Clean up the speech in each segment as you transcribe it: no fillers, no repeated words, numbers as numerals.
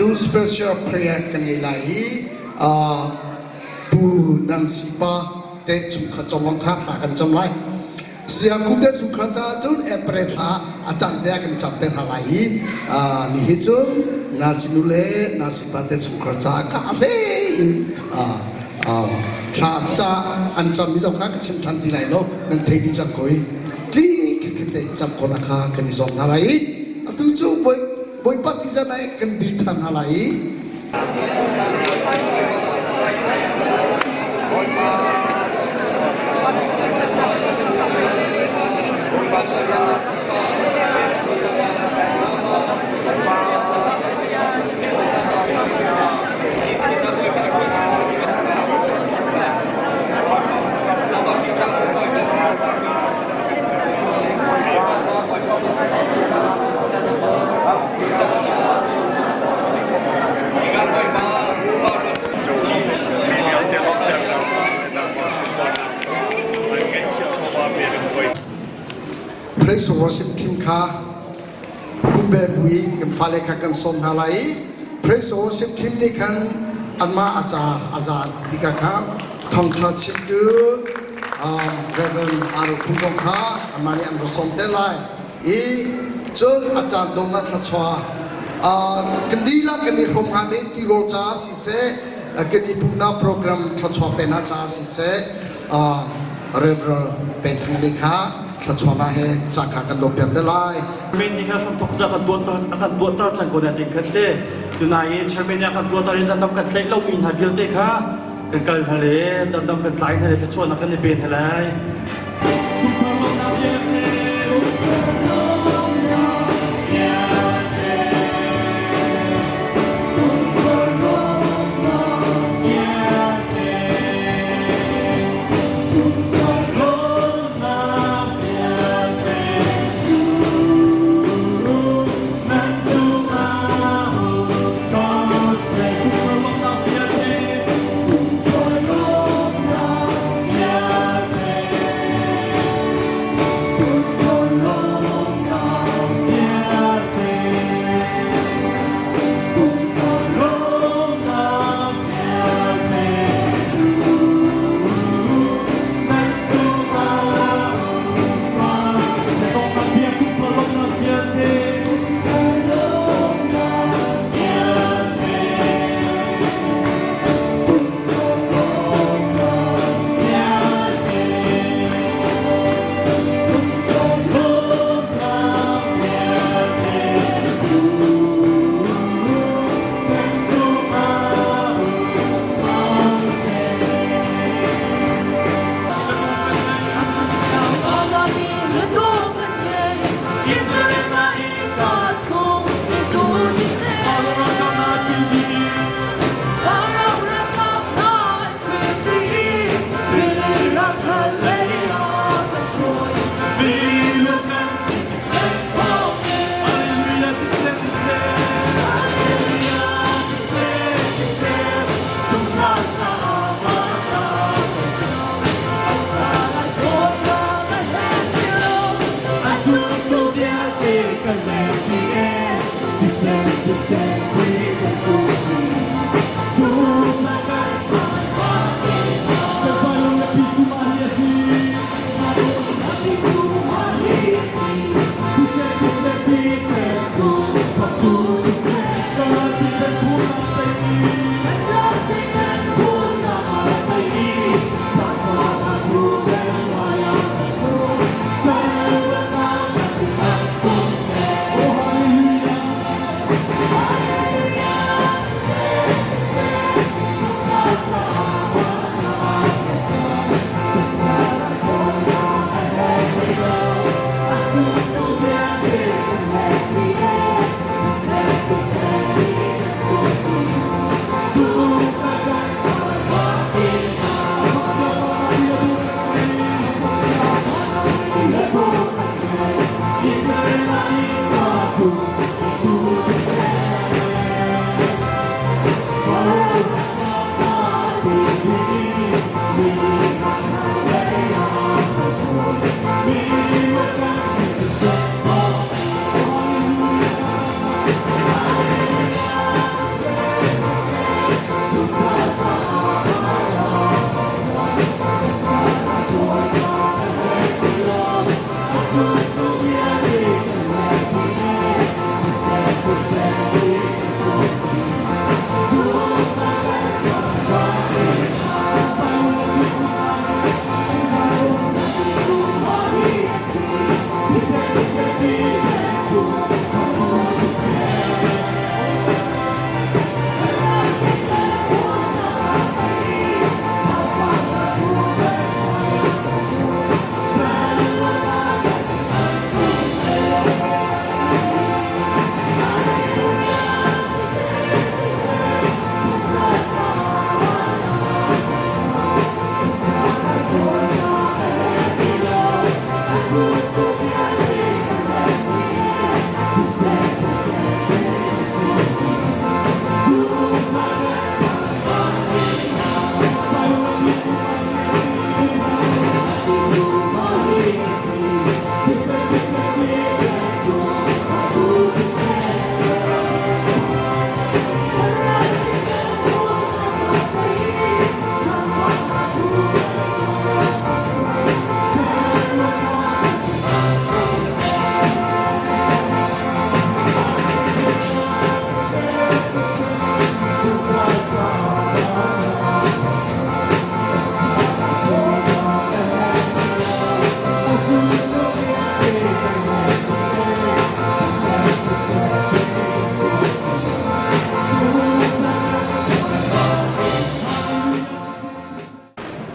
Atu special prayer kan ngei lai i Pu Nancy pa te chungkhat cawmong kha thla kan cam lai. Siangku te chungkhar caah cun April thla a caan te ah kan cam te hna lai i nihi cun nasi nu le nasi pa te chungkhar caah ka hlei in thla ca an cam mi zong kha ka chim than ti lai lo nan thei dih cang ko i tli khikhin te cam ko na kha kan i zuam hna lai i atu cu Bawipa tizan ah kan dir than hna lai i Praise worship team kha kumbe bui kan fale kha kan sawm hna lai i praise worship team nih khan anmah a ca a za an ti tikah kha thawngtha chimtu Reverend Aro Phung zong kha anmah nih an ra sawm te lai i cun a caan dong ah thluachuah kan dihlak kan i hrawm hngami tirawl caah siseh kan i pumhnak program thluachuah pehnak caah siseh Reverend Penthang nih kha thluachuahnak he ca kha kan lawm piak te lai. Men nih khan hramthok ca kan tuahter a kan tuahter cang ko na ting khan te tunai i chairman nih a kan tuahter in dandam kan tlaih lomi hna vialte kha kan kal hna le dandam kan tlai hna le thluachuahnak kan i pe hna lai.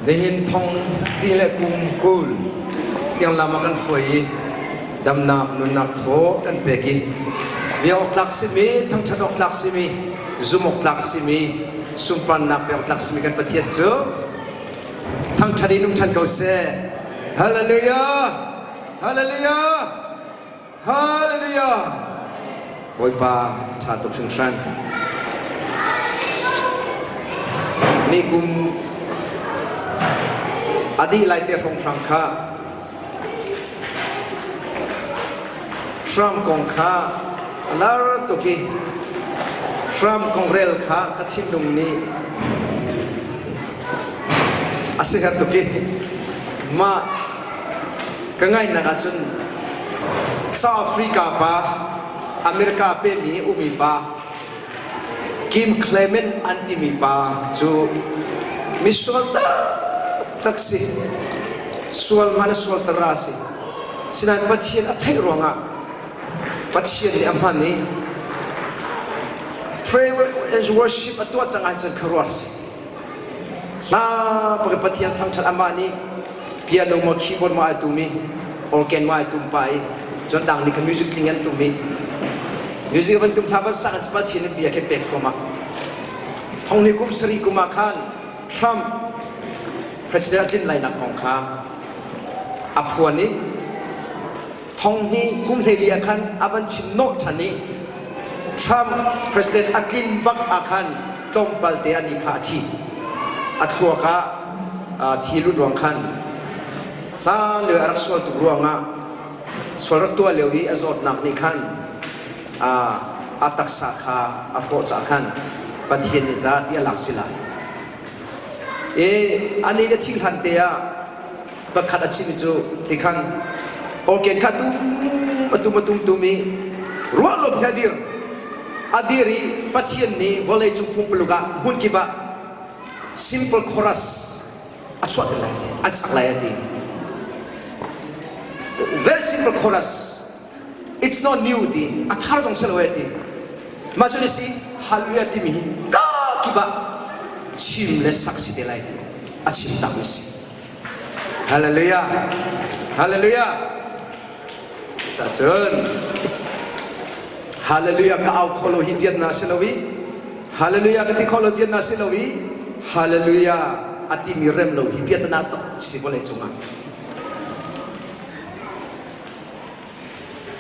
Nihin thong ti le kum 20 tiang lam ah kan hruai i damnak nunnak thaw kan pek i bia awk tlak simi thangṭhat awk tlak simi zum awk tlak simi sunparnak pek awk tlak simi kan Pathian cu thangṭhat in um ṭhan ko seh. Hallelujah! Hallelujah! Hallelujah! Bawipa ṭha tuk hringhran. Ni kum a dih lai te hrawnghrang kha Trump kong kha a lar tuk i Trump kong rel kha ka thinlung nih a si her tuk i mah Ka ngaihnak ahcun South Africa pa, America pemi umi pa, Kim Clement an timi pa cu misual taktak si. Sual hmanh a sual tara si. Sinain Pathian a theih ruangah Pathian nih a hman i prayer and worship a tuah cang ahcun khuaruah si. Hla bak Pathian thangṭhat amah nih piano maw keyboard maw ai tum i organ maw ai tum pah i cun dang nih khan music tling an tum i music van tum hla van sak in Pathian nih bia khi pek thluahmah. Thong ni kum sarih kum ah khan Trump president a tlin lainak kong kha a phuan i Thong hi kum 14 ah khan a van chim nawh ṭhan i Trump president a tlin bak ah khan tlawmpal te ani kha a thi. A thluak ah thi lut ruang khan hlan lio a rak sual tuk ruangah sual rak tuah lio i a zawtnak nih khan a taksa kha a hrawh caah khan Pathian nih za ti a lak si lai. I ani na thih hlan te ah pakhat a chimmi cu tikhan organ kha tum a tum a tum tum i ruah lo a dir a dir i Pathian nih vawlei cung pumpuluk ah hmun kip ah simple chorus a chuahter lai ti an sak lai a ti very simple chorus it's not new ti a thar zong si lo e ti mah cu si hallelujah timi hi ka kip ah chim le sak si te lai ti a chim tak mi si Hallelujah. Hallelujah. Cacun Hallelujah ka au kho lo hi biatna si lo i Hallelujah ka ti kho lo biatna si lo i Hallelujah a timi rem lo hi biatna tok si vawlei cungah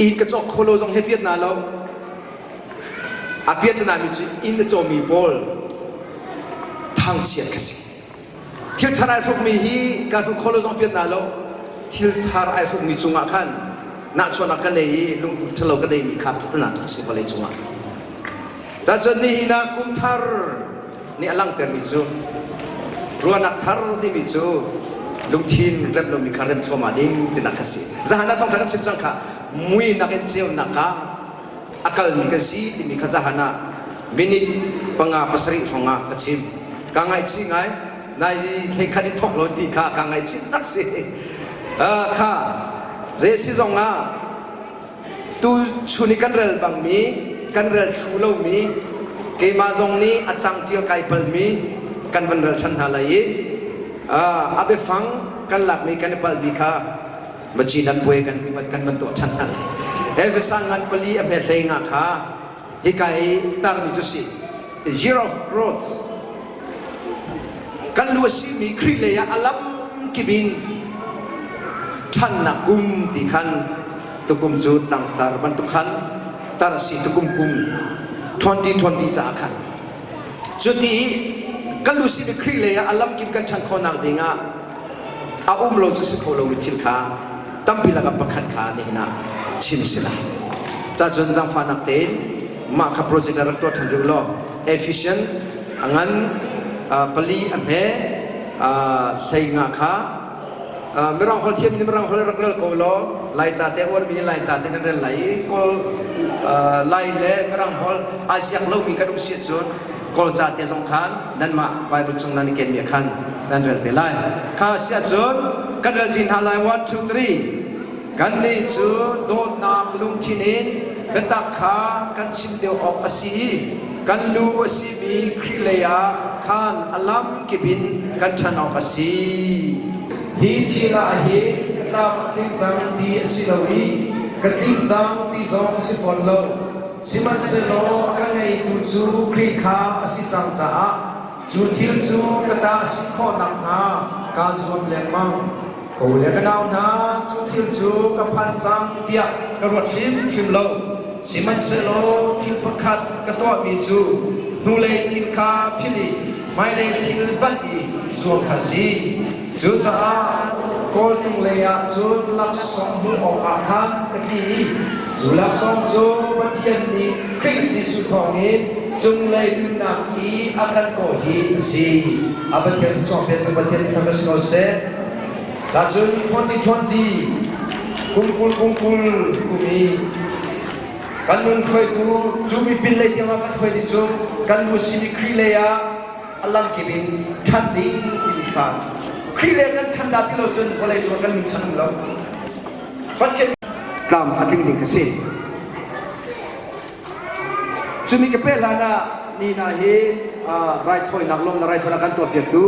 inn ka cawk kho lo zong hi biatna lo a biatna mi cu inn a cawmi pawl thangchiat kha si Thil thar ai hrukmi hi ka hruk kho lo zong pian na lo. Thil thar ai hrukmi cungah khan nahchuahnak ka nei i lungput ṭhalo ka neimi kha patana tuk si vawlei cungah. Cacun nihin ah kum thar nih a langhtermi cu ruahnak thar timi cu lungthin rem lomi kha rem thluahmah ding tinak kha si. Zahan ah thawngṭha kan chim cang kha muinak in ceunak ah a kalmi kan si timi kha zahan ah minute panga pasarih hrawng ah ka chim. Ka ngaihchih ngai. Nai thleikhat in thawk lo ti kha ka ngaihchih tak si. Kha zei si zong ah tu chun i kan rel bangmi kan rel thlu lomi keimah zong nih a cang tial kai palmi kan van rel ṭhan hna lai i a biafang kan lakmi kan i palmi kha Macinan puai kan kan van tuah ṭhan hna lai. Efesa ngan pali a hme hlei nga kha hika i tarmi cu si year of growth kan lu a simi Khrih lei ah a lam kip in ṭhannak kum ti khan tukum cu tangtar bantuk khan tar a si tukum kum 2020 caah khan cuti kan lu simi Khrih lei ah a lam kip kan ṭhan khawhnak ding ah a um lo cu si kho lomi thil kha tampi lakah pakhat kha nihin ah chim si lai. Cacun zaangfahnak tein mah kha project ah rak tuah ṭhan rih law efficient a ngan pali a hme hlei nga kha mirang holh thiam in mirang holh rak rel ko law Laica te uarmi nih Laica te nan rel lai i Kawl Lai le mirang holh ai siak lomi kan um si ahcun Kawlca te zong khan nanmah Bible chung nan i kenmi khan nan rel te lai. Kha si ahcun kan rel ṭi hna lai 1 2 3 Kannih cu dawtnak lungthin in biatak kha kan chim deuh awk a si i. Kan lu a simi Khrih lei ah khan a lam kip in kan ṭhan awk a si. Hi thil ah hin ka tlam a tling cang ti a si lo i ka tling cang ti zong a si fawn lo. Sihmanhsehlaw a ka ngeitu cu Khrih kha a si cang caah cu thil cu ka ta a si khawh nakhnga kaa zuam lengmang. Ka u le ka nau hna, cu thil cu ka phan cang tiah ka ruat hrimhrim lo. Sihmanhsehlaw thil pakhat ka tuahmi cu hnulei thil kha philh i hmailei thil banh i zuam kha a si. Cucaah kawltung lei ah cun laksawng hmuh awkah khan ka tli i cu laksawng cu Pathian nih Khrih Jesuh thawngin cunglei nunnak i a kan kawh hi a si. A Pathian thluachuah Pathian thang si ko seh. Cun 2020 kum 20 kum 20 kum i kan nun hruaitu cu mipin lei tiangah kan hruai ding cu kan nu simi Khrih lei ah a lamkip in ṭhan ding timi kha Khrih lei kan ṭhan dah ti lo cun vawlei cung kan nun chan um lo. Pathian tlam a tling ding ka si. Cumi ka peh hlan ah nina hi raithawinak lawmnak raithawinak kan tuahpiaktu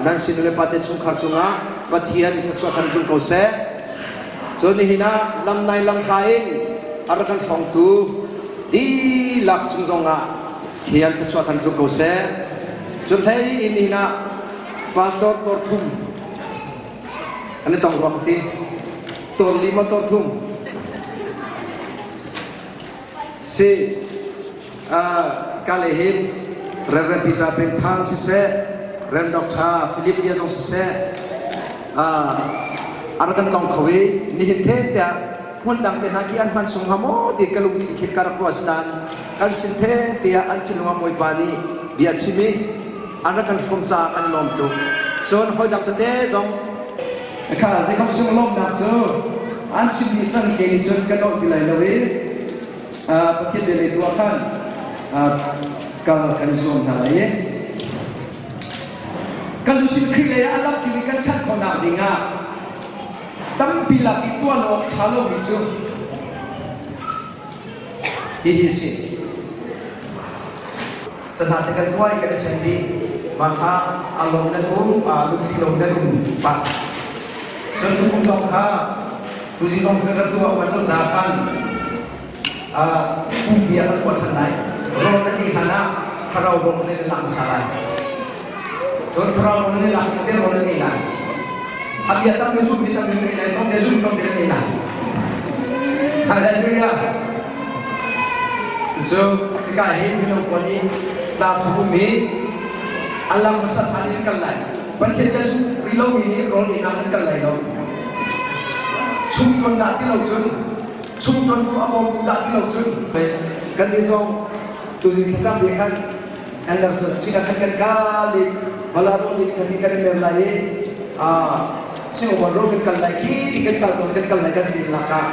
nan sin le pate chungkhar cungah Pathian thluachuah kan tlung ko seh. Cun nihin ah lamnai lamhla in a rak kan hrawngtu dihlak cung zongah Thian thluachuah kan tlung ko seh. Cun hlei in nihin ah pastor tor thum an i tong rua ka ti. Tor li maw tor thum? Si ka le hin Reverend Peter Peng Thang siseh Rev Dr. Philip Bia zong siseh a rak kan tlong kho i nihin the tiah hmun dang te hna khi an hman sung hnga maw ti ka lungthli khin ka rak ruah sinain kan sin the tiah an thinlung ah Bawipa nih bia chim i an rak kan hrawm caah kan i lawm tuk cun hawi dang tete zong Kha zeikhom sung lawmnak cu an chim dih cang ke nih cun kan nolh ti lai lo i Pathian bia lei tu ah khan kal kan i zuam hna lai i kan luchin Khrih lei ah a lamkip in kan ṭhat khawhnak ding ah tampi lak i tuah lo awk ṭha lomi cu hihi a si. Cahna te kan tuah i kan i ṭhen dih. Mah kha a lawm nan um, lungthli lo nan um pah. Cun tukum zong kha tuzi zong khan kan tuah uan lo caah khan pumpi ah kan kuat ṭhan lai. Rawl nan ei hlan ah thlarau rawl nan i lak hmasa lai. Cun thlarau rawl nan i lak te rawl nan ei lai. A bia tam mi zum mi tam mi nan ei lai, thawng bia zum tam nan ei lai. Hallelujah. Cu hika hi mino pawl nih tlar thu ummi an lam hmasa san in kal lai. Pathian bia zum rih lomi nih rawl einak an kal lai lo. Chung ṭuan dah ti lo cun, chung ṭuantu a bawmtu dah ti lo cun, kan nih zong tuzing thlacam bia khan Anderson Street ah khan kan kal i Balaro nih khan kan i mer lai i Singapore road kan kal lai khi ti kan kal tawn kan kal lai kan ti lak ah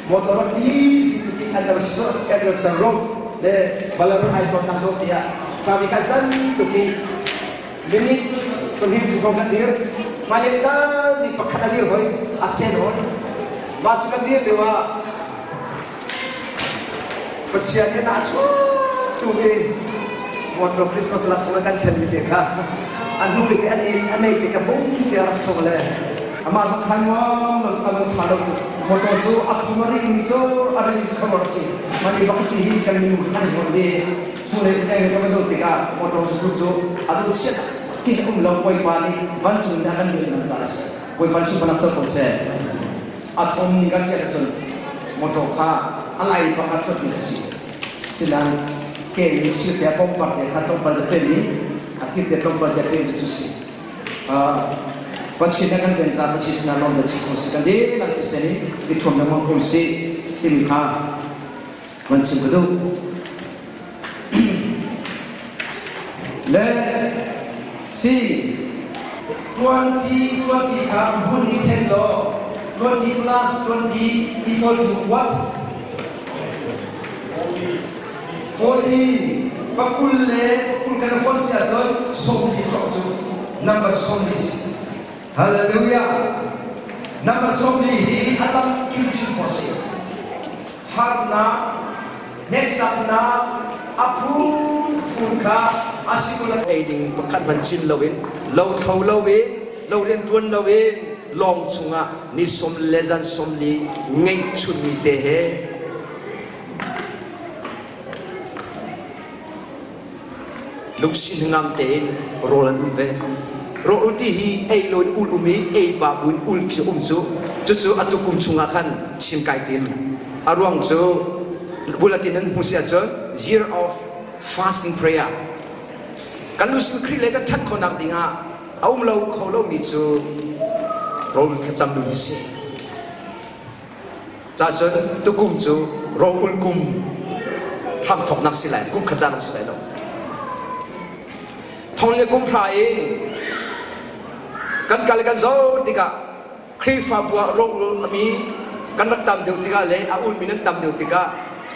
motor a bi si ti Anderson Anderson Road le Balaro ai ton nak zawn tiah traffic kha zan tuk i minute pahnih tu ko kan dir hmailei kal ni pakhat a dir hoi a sen hoi mah cu kan dir lio ah Pathian nih a chuak tu i motor Christmas laksawng kan ṭhenmi te kha a hnu bik an a nei te ka bum tiah rak sawh le amah zong khan muang lo a lung ṭha lo tuk motor cu a phung a ring cu a ring cu khamor si mani bak ti hi kan nu an hon di chung le eng ka va zoh tikah motor cu cu a cu chiat kin um lo Bawipa nih vancung in a kan len man ca si Bawipa nih sunparnak co ko seh a thawm ning a si ahcun motor kha a lai pakhat ṭhuat ding a si. Sinain ke in sir te bawmbar te kha tlawmpal te pem in a thir te tlawmpal te pem cu si. Pathian na kan ven ca Pathian sinah lawm le chim ko si kan dihlak thisen in i ṭhuam lengmang ko si timi kha van chim ka duh. Le si 20 20 kha hmun i ṭhen law 20 plus 20 equal to what? 40 pakul le pakul kan phone si ahcun 40 chuak cu number 40 si. Hallelujah. Number 40 hi a lam kim chin khawh si. Harnak, hneksaknak. A phunphun kha a si ko ei ding pakhat hmanh cin loin lo thlo loin lo rian ṭuan loin lawng chungah ni som le zan som li ngeihchunmi te he lungsi hnangam tein rawl an ul ve. Rawl ul ti hi ei lo in ul um i ei pa bu in ul khi um cu cucu atu kum chungah khan chim kai tim. A ruang cu bulletin nan hmu si ahcun year of fasting prayer kan Lusin Khrih le kan ṭhat khawhnak dingah a um lo kho lomi cu rawl thlacam nun hi si. Cacun tukum cu rawlul kum hramthawknak si lai, kum khat caan si lai lo. Thong le kum hra in kan kal kan zo tikah Khrihfabu ah rawlul ami kan rak tam deuh tikah le a ulmi nan tam deuh tikah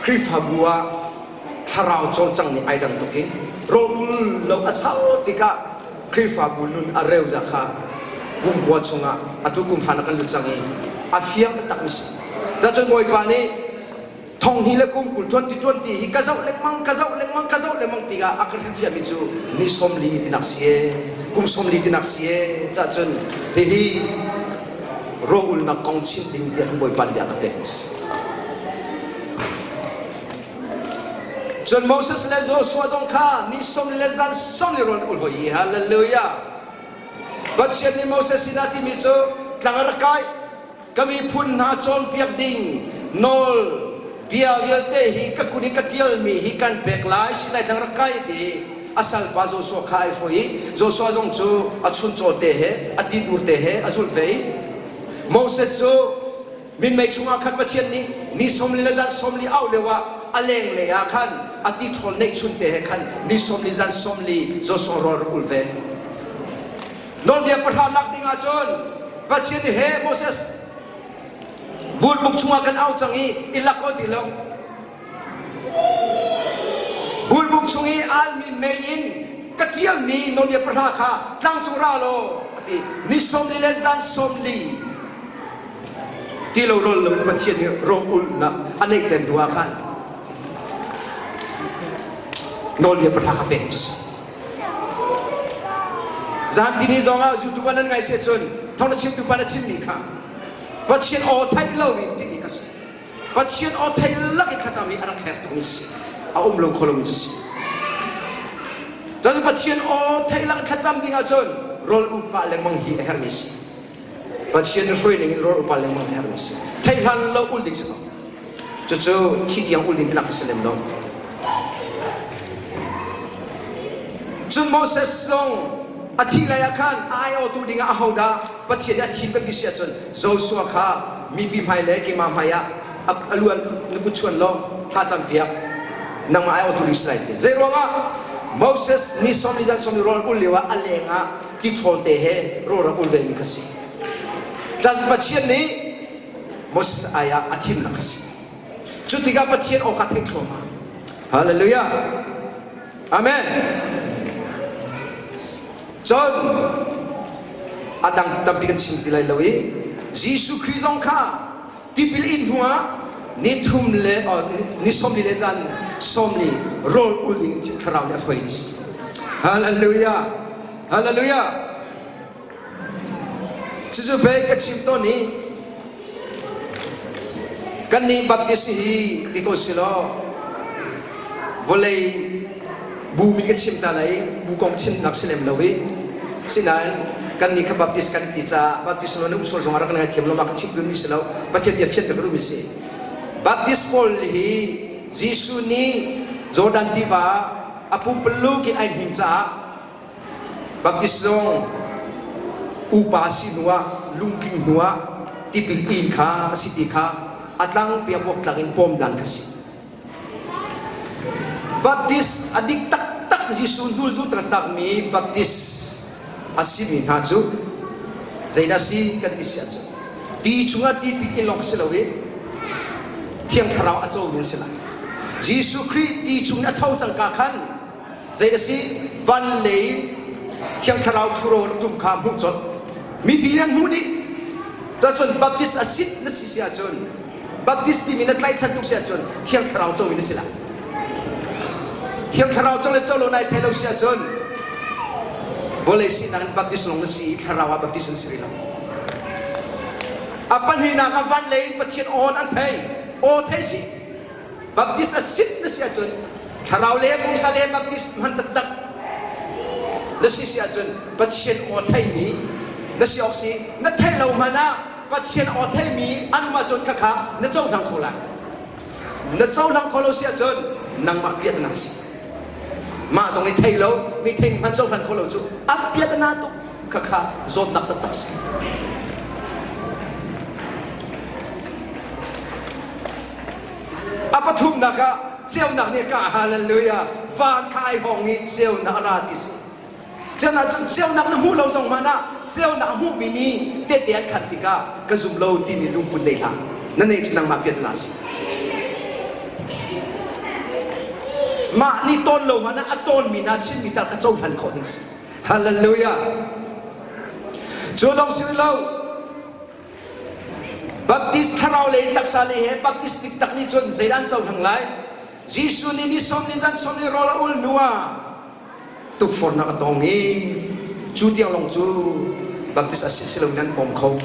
Khrihfabu ah thlarau cawlcang nih ai dang tuk i rawlul lo a chau tikah Khrihfabu nun a reu za kha kum kua chungah atu kum hran ah kan lut cang i a fiang taktak mi si. Cacun Bawipa nih thong hi le kum kul 2020 hi ka zoh lengmang ka zoh lengmang ka zoh lengmang tikah a ka hrilhfiah mi cu ni 40 tinak si e kum 40 tinak si e cacun hihi rawlulnak kong chim ding tiah kan Bawipa nih a ka pek mi si. Cun Moses le Joshua zong kha ni som le zan som le rawn ul hoi i hallelujah. Pathian nih Moses sinah timi cu tlang a rak kai ka miphun hna cawnpiak ding nawl bia vialte hi ka kut i ka ṭialmi hi kan pek lai Sinai tlang rak kai ti a salpa Joshua kha ai hruai i Joshua zong cu a chuncaw te he a ti dur te he a zulh ve i Moses cu Minmei chungah khan Pathian nih ni 40 le zan 40 auh lioah a lenglei ah khan a ti ṭhawl neihchun te he khan ni 40 zan 40 Joshua rawl rak ul ve. Nawlbia pahra lak ding ahcun Pathian nih he Moses burbuk chungah kan au cang i i lak ko ti lo. Burbuk chung i almi mei in ka ṭialmi nawlbia pahra kha tlangcung ra law a ti. Ni 40 le zan 40 ti lo rawl lo Pathian nih rawlulhnak a neihter hnu ah khan nawlbia pahra kha pek cu si. Zan tini zong ah YouTube ah nan ngai si cun thawng na chimtu pa na chimmi kha Pathian aw theih lo in timi kha si. Pathian aw thei lak i thlacam hi a rak herh tukmi si. A um lo kho lomi cu si. Cun Pathian aw theih lak i thlacam ding ahcun rawl upa lengmang hi a herhmi si. Pathian hruai ning in rawl upa lengmang a herhmi si. Theih hlan lo ul ding si ko. Cucu thi tiang ul ding tinak a si lem lo. Cun Moses zong a thih lai ah khan a aiawhtu dingah ahodah Pathian nih a thim kan ti si ahcun Joshua kha mipi hmai le keimah hmai ah a luan na kut chuan law thla cam piak nangmah aiawhtu ding si lai ti. Zei ruangah Moses ni som ni zan som ni rawl ul lio ah a leng ah tiṭhawl te he rawl rak ul ve mi kha si. Cun Pathian nih Moses ai ah a thimnak kha si. Cu tikah Pathian aw kha theih thluahmah. Hallelujah. Amen. Cun a dang tampi kan chim ti lai lo i Jesuh Khrih zong kha tipil in hnuah ni thum le ni 40 le zan 40 rawl ul ding in thlarau nih a hruai ti si. Hallelujah. Hallelujah. Cucu pei ka chim tawn i kannih Baptist hi ti ko si law vawlei bu min ka chim ta lai bu kong chimnak si lem lo i sinain kannih kha Baptist kan ti caah Baptist lo na um sual zong ah rak kan ngaithiam lo ma ka chim duhmi si lo Pathian bia fianter ka duhmi si Baptist pawl hi Jesuh nih Jordan tiva a pumpuluk in ai hnim caah Baptist zong upa si hnuah lungtling hnuah tipil in kha a si ti kha a tlangpi a buaktlak in pawm dan kha si. Baptist a dik taktak Jesuh hnultu taktakmi Baptist a simi hna cu zeidah si kan ti si ahcun ti chungah tipil in lawng si lo i Thiang Thlarau a comi an si lai. Jesuh Khrih ti chung in a tho cangka khan Zei a si? Van lei Thiang Thlarau thuro rak ṭum kha hmuh colh. Mipi nih an hmuh dih. Cun Baptist a sit na si si ahcun Baptist timi na tlaihchan tuk si ahcun Thiang Thlarau co in na si lai. Thiang Thlarau co le co lo nai thei lo si ahcun vawlei sinak in baptist lawng na si i thlarau ah baptist an si rih lo. A pahnihnak ah van lei in Pathian aw an thei. Aw thei si. Baptist a sit na si ahcun thlarau le pumsa le baptist hman taktak na si si ahcun Pathian aw theimi na si awk si. Na theih lo hmanh ah Pathian aw theimi anmah cun khakha na cohlang kho lai. Na cohlang kho lo si ahcun nangmah piahtana si. Mah zong i thei lo, mi thei hmanh cohlan kho lo cu a piahtana tuk khakha zawtnak taktak si. A pathumnak ah ceunak nih ka hallelujah van kha ai hawng i ceunak a ra ti si. Ceunak cun ceunak na hmuh lo zong hmanh ah ceunak a hmuhmi nih tehte an khan tikah ka zum lo timi lungput nei hlah. Na neih cu nangmah pian na si. Mah nih tawn lo hmanh ah a tawnmi hna chimmi tal kha cohlan khawh ding si. Hallelujah. Cu lawng si lo Baptist thlarau lei taksa lei he Baptist dik tak nih cun zeidah an cohlang lai? Jesuh nih ni sawm ni zan sawm ni rawl a ul hnu ah tukforhnak a tong i cu tiang lawng cu Baptist a si si lo nan pom kho.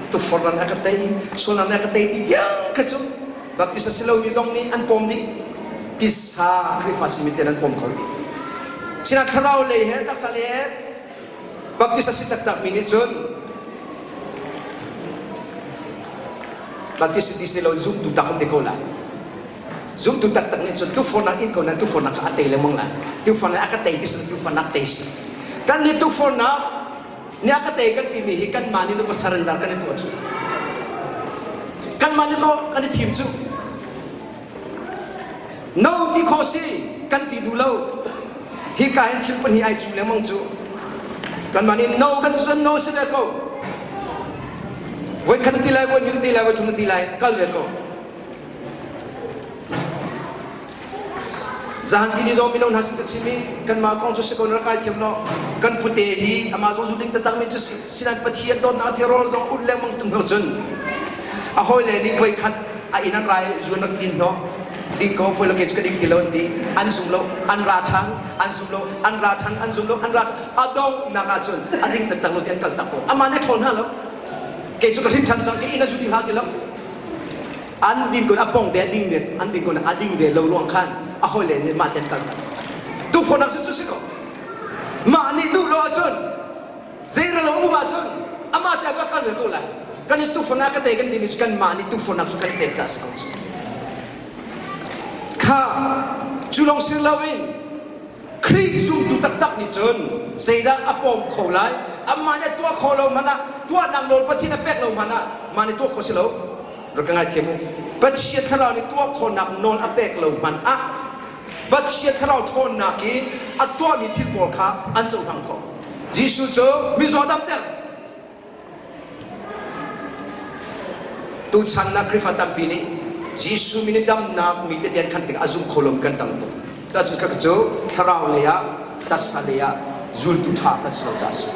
Tukforhnak nih a ka tei, sualnak nih a ka tei ti tiang kha cu Baptist a si lomi zong nih an pom dih. Tisa Khrihfa simi te nan pom kho dih. Sinain thlarau lei he taksa lei he Baptist a si taktakmi nih cun Baptist ti si lo zumtu tak an ti ko lai. Zumtu taktak nih cun tufornak in ko nan tufornak kha a tei lengmang lai. Tufornak a ka tei ti si tufornak tei si. Kan nih tufornak nih a ka tei kan timi hi kanmah nih ka surrender kan i tuah cu. Kanmah nih ko kan i thim cu. No ti khawh si kan ti duh lo. Hika hin thil pahnih ai cu lengmang cu. Kanmah nih no kan ti cun no si ve ko. Voi khat ti lai, voi hnih ti lai, voi thum ti lai, kal ve ko. Zahan ti ni zong mino hna sin ka chim i kanmah kong cu si ko na rak kai thiam lo. Kan pute hi amah zong zu ding taktak mi cu si. Sinan Pathian dawtnak thirawl zong ut lengmang tung hnu cun a hawile nih voi khat a inn an rai zu an rak din hnawh ding ko poi lo ke cu ka ding ti lo an ti an zum lo an ra ṭhan an zum lo an ra ṭhan an zum lo an ra a donghnak ah cun a ding taktak lo ti an kal tak ko amah nih a ṭhawl hna lo kei cu ka hrin ṭhan cang ka inn a zu ding hlah ti lo an din kun a pong te a ding ve an ding kun a ding ve lo ruang khan a hawile nih mah te an kal tak tufanak cu cu si ko mah nih duh lo ahcun Zeirelo um ahcun amah te a kal ve ko lai. Kan i tufanak ka tei kan timi cu kanmah nih tufanak cu kan i pek caah si ko cu. Kha cu lawng si loin Khrih zumtu taktak nih cun zeidah a pawm kho lai amah nih a tuah kho lo hmanh ah tuahnak nawl Pathian a pek lo hmanh ah mah nih tuah kho si lo rak ka ngaithiam u Pathian thlarau nih tuah khawhnak nawl a pek lo hmanh ah Pathian thlarau ṭhawnnak in a tuahmi thil pawl kha an cohlang khawh Jesuh cu mizaw damter. Tuchan ah Khrihfa tampi nih Jesuh min in damnak mi tete an khan tikah a zum kho lomi kan tam tuk. Cucu kha cu thlarau lei ah tasa lei ah zultu ṭha kan si lo caah a si.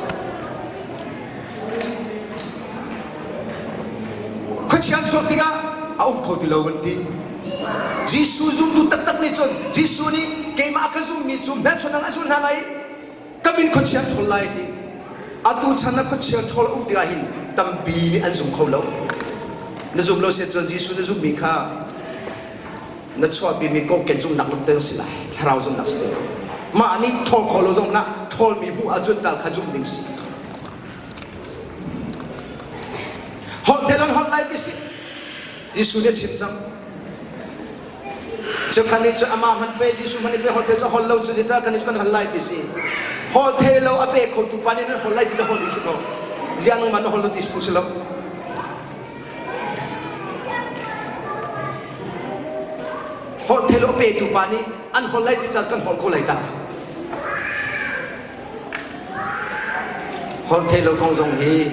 Khuachia chuak tikah a um kho ti lo an ti. Jesuh zumtu taktak nih cun Jesuh nih keimah a ka zummi cu hmelchunhnak a zul hna lai i ka min khuachia ṭhawl lai ti atu chan ah khuachia ṭhawl a um tikah hin tampi nih an zum kho lo na zum lo si cun Jesuh na zummi kha na chuahpimi kokek zumhnak lung te si lai thlarau zumhnak si ti lo mah nih ṭhawl kho lo zong na ṭhawlmi hmuh ahcun tal kha zumh ding si holh thel holh lai ti si Jesuh nih a chim cang Cukhan nih cun amah hmanh pe Jesuh hmanh nih pe holh the cu holh lo cu zeicah kan nih cu kan hal lai ti si. Holh the lo a pe khotu pa nih nan holh lai ti cu holh ding si ko. Ziah nangmah na holh lo ti phung si lo. Holh the lo a petu pa nih an holh lai ti ca kan holh ko lai ta. Holh theih lo kong zong hi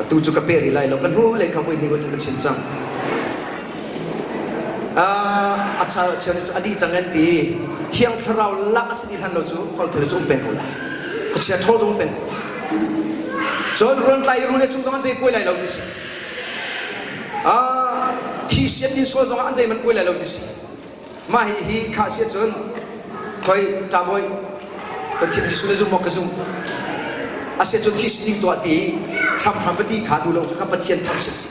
atu cu ka peh rih lai lo. Ka hnu lei kha voi hnih voi thum ka chim cang. A chal cheu cu a dih cang an ti. Thiang Thlarau lak a si dih hlan lo cu holh theih lo cu um peng ko lai. Khuachia ṭhawl zong um peng ko lai. Cun ruan tlai i rul le cung zong an zei puai lai lo ti si. Thi sian din sual zong an zei man puai lai lo ti si. Mah hi hi kha si cun. Khoi ṭabawi Pathian Jesuh na zum maw ka zum. Ase cu thi ding tuah ti hramhram va ti kha duh lo kha Pathian thangchiat si.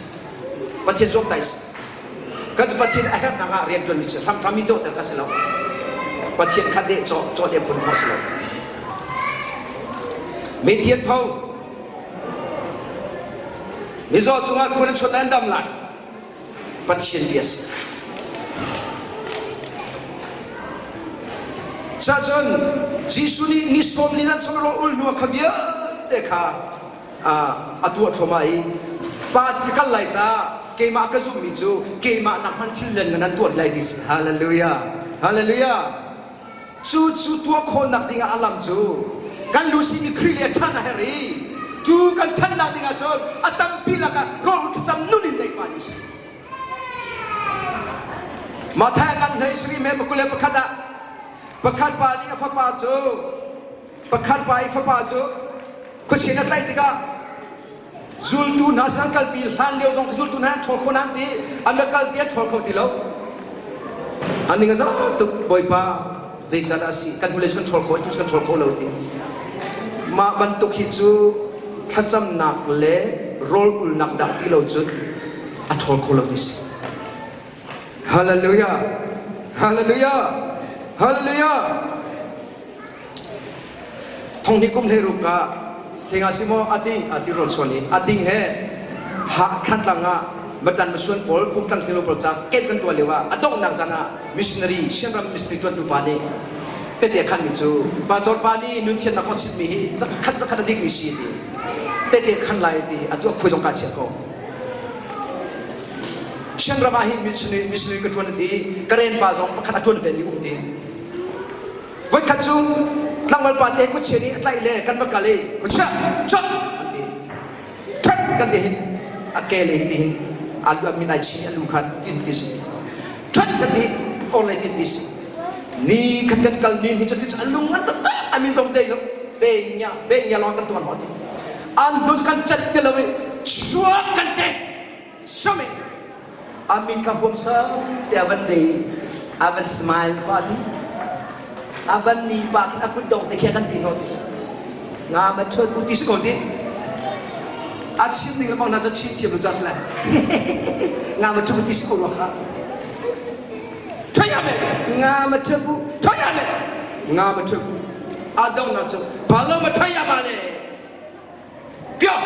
Pathian zuamtai si. Kan cu Pathian a herhnak ah rian ṭuanmi si hramhram mi dawhter kha si lo. Pathian kha deh cawh cawh deh phun khawh si lo. Mithian tho mizaw cungah kun an chuan an dam lai. Pathian bia si. Cacun Jesuh nih ni sawm ni zan sawm ul hnu kha vialte kha a tuah thluahmah i fast ka kal lai caah keimah ka zumhmi cu keimah nak hmanh thil lian ngan an tuah lai ti si. Hallelujah. Hallelujah. Cu cu tuah khawhnak dingah a lam cu kan lu simi Khrih le a ṭhan a herh i cu kan ṭhannak dingah cun a tampi lakah rawl thlacam nun in neih pah ding si. Matthai ngan hlei sari me pakul le pakhat ah pakhat pa nih a fapa cu pakhat pa i fapa cu khuachin a tlaih tikah Zultu hna sin an kalpi hlan lio zong zultu hna an ṭhawl kho nan ti an va kalpi an ṭhawl kho ti lo. An ning a zam tuk Bawipa zeicahdah a si kan hnulei cu kan ṭhawl kho tu cu kan ṭhawl kho lo ti. Mah bantuk hi cu thlacamnak le rawl ulnak dah ti lo cun a ṭhawl kho lo ti si. Hallelujah! Hallelujah! Hallelujah! Thonghnih kum 16 ah thing ah si maw ating ati rawl chuan i ating he ha thlantlang ah matan masuan pawl pumtlang thilo pawl ca kep kan tuah lio ah a donghnak zan ah missionary Sianram missionary tuantu pa nih tete khan mi cu pastor pa nih nun thiannak kong chimmi hi zakhat zakhat a dikmi si ti tete khan lai ti atu a khui zong ka chia ko Sianram ah hin missionary missionary ka tuan ti karen pa zong pakhat a tuan ve mi um ti Voikhat cu tlangval pa te khuachia nih a tlaih le kan va kal i khuachia chap an ti. That kan ti hin a ke le hi ti hin a lu min ai chi a lu kha tin ti si. That kan ti orlei tin ti si. Ni khat kan kal ni hi cu ti cu a lung ngan taktak a min zong dei lo be nya be nya lawng kan tuan ho ti. An hnu kan cat ti lo i chuak kan te. Sami a mit kha huamsam te a van dei a van smile pa ti a van ni pa khin a kut dong te khi a kan ti no ti si nga ma thuat bu ti si ko ti a chim ning lamang na cha chim thiam lu cha sle nga ma thu ti si ko ro kha thoya me nga ma thuat bu thoya me nga ma thu a dong na chu palo ma thoya ma le Piak!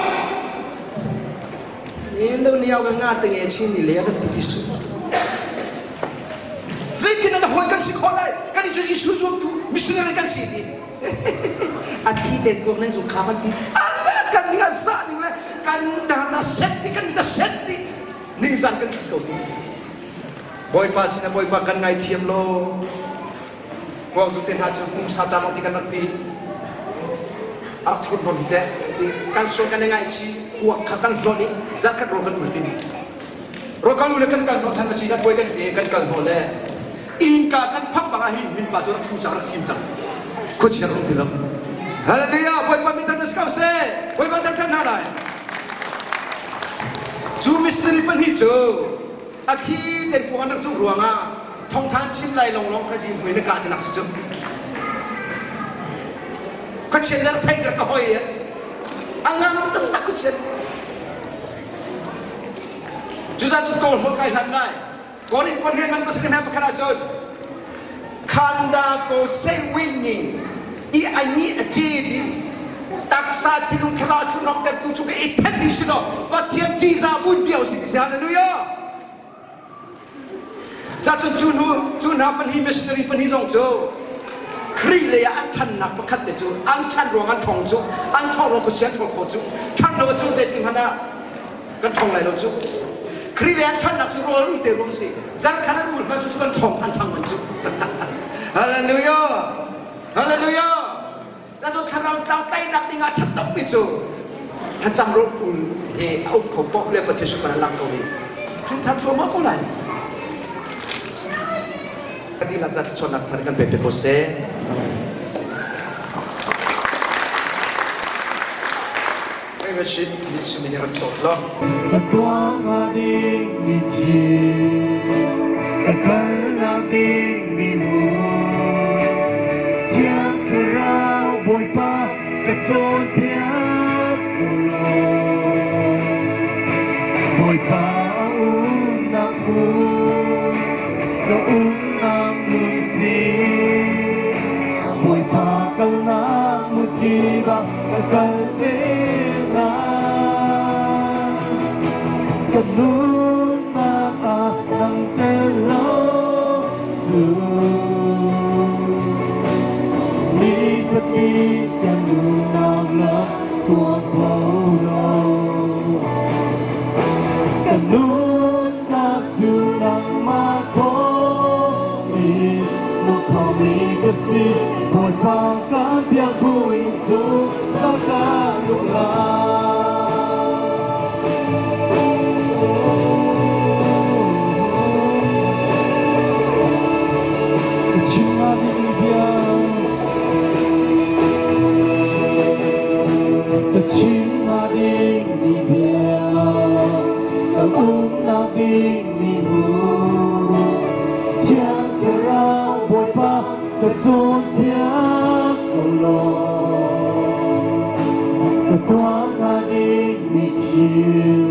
Indo niau ka nga te nge chin ni le kan ti ti su. Zeitin an hawi kan si khawh lai? Kan i cu Jesuh zuamtu missionary kan si ti. A thli te kuak nan zung kha kan ti. Ala kan ning a za ning le kan da ta set ti kan ta set ti. Ning zan kan ti ko ti. Bawipa sin Bawipa kan ngai thiam lo. Kuakzuk te hna cu pumsa ca lawng ti kan rak ti. A rak thurhnawm hi teh ti kan sual kan i ngaihchih kuak kha kan hlawnh i zarhkhat rawl kan ul tin. Rawl kan ul le kan kal hnawh than ma puai kan ti kan kal hnawh le innka kan phak bang ah hin minpa cu rak thu cang rak fim cang. Khuachia rum ti lo. Hallelujah! Bawipa min thang si ko seh. Bawipa thang than hna lai. Cu missionary pahnih cu a thli ten kuang an rak zuk ruangah thongthan chim lai longlong kha zing hmui na kah tinak si cu khuachian zar thei ka hoi le a ngam taktak khuachian cuza cu kawl hol kai hlan lai Korin kon he ngan pasal hna pakhat ahcun khanda ko se win i ai ni a ce din taksa thinlung thlarau thurhnawm tertu cu ka i then ding si lo Pathian ṭihzah bun bia usih ti si hallelujah Cacun cu hnu cu hna pahnih missionary pahnih zong cu Khrih lei ah an ṭhannak pakhat te cu an ṭhan ruang an ṭhawng cu an ṭhawng ruang khuachia an ṭhawl khawh cu ṭhan lo ahcun zeitin hmanh ah kan ṭhawng lai lo cu Khrih lei an ṭhannak cu rawl ul te ruang si zarkhat an ul hmanh cu kan ṭhawng an ṭhang man cu Hallelujah Hallelujah Cacu thlarau tlau tlaihnak ding ah ṭhat tukmi cu thlacam rawl ul he a um kho paoh le Pathian sukman a lang ko hi. Hrinṭhan thluahmah ko lai. Kan dihlak ca thluachuahnak thar kan pe pe ko seh. Membership Jesuh min in rak sawt law. Ka tuah ding mi thil, ka kalnak ding mi hmun. Bawipa ka cawnpiak ko law. Bawipa a umnak hmun, ka umnak hmun si. Bawipa kalnak hmun ah ka kal te lai. Ka nunnak ah nang tel lo cu. Nifatin ka nunnak lam tuan kho lo. Ka nunnak cu nangmah thawngin nung khomi ka si. Bawipa kan biak buin zungzal ka nung lai. Ka chim hnga dingmi bia ka chim hnga dingmi bia ka umnak dingmi hmun Thiang Thlarau Bawipa ka cawnpiak ko law ka tuah hnga dingmi thil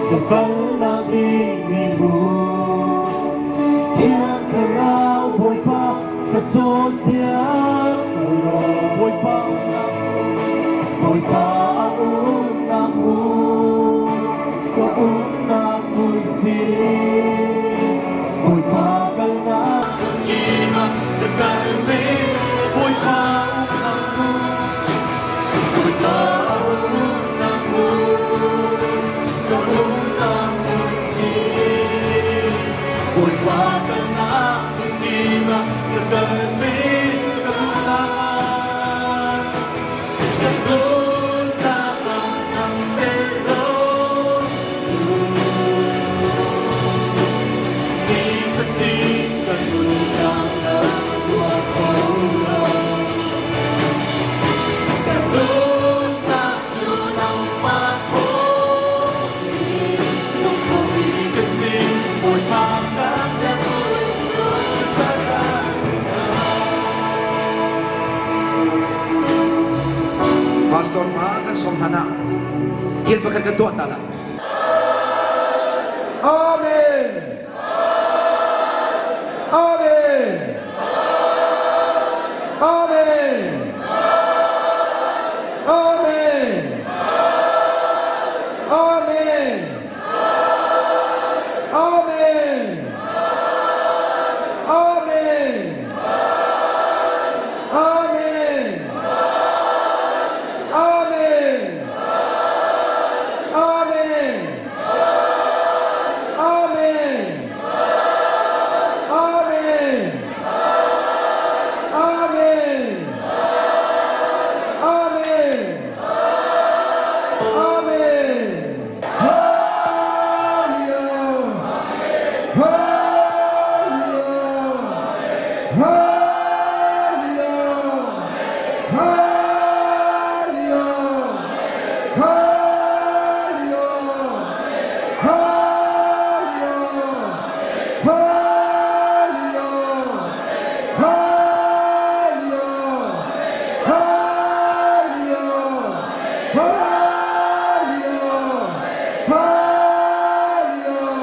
ka kalnak dingmi hmun Thiang Thlarau Bawipa ka cawnpiak ko law Bawipa Bawipa a umnak hmun ka umnak hmun si Bawipa kalnak ka kal ve Bawipa umnak hmun Bawipa a umnak hmun ka umnak hmun si Bawipa kalnak hmun ka kal ve ka duhnak ka duhnak ah nang tel lo cu Nifatin ka nunnak na tuah ko lo. Ka nunnak cu nangmah thawngin nung khomi ka si. Bawipa kan biak zungzal Pastor pa kan sawm hlan ah thil pakhat kan tuah ta lai. Amen. Amen. Amen. Amen. Amen. Amen. Amen. Amen. Amen. Amen. Amen. Amen. Amen. Amen. Amen. Hallelujah. Hallelujah. Hallelujah. Hallelujah. Hallelujah. Hallelujah. Hallelujah. Hallelujah. Hallelujah. Hallelujah. Hallelujah. Hallelujah. Hallelujah.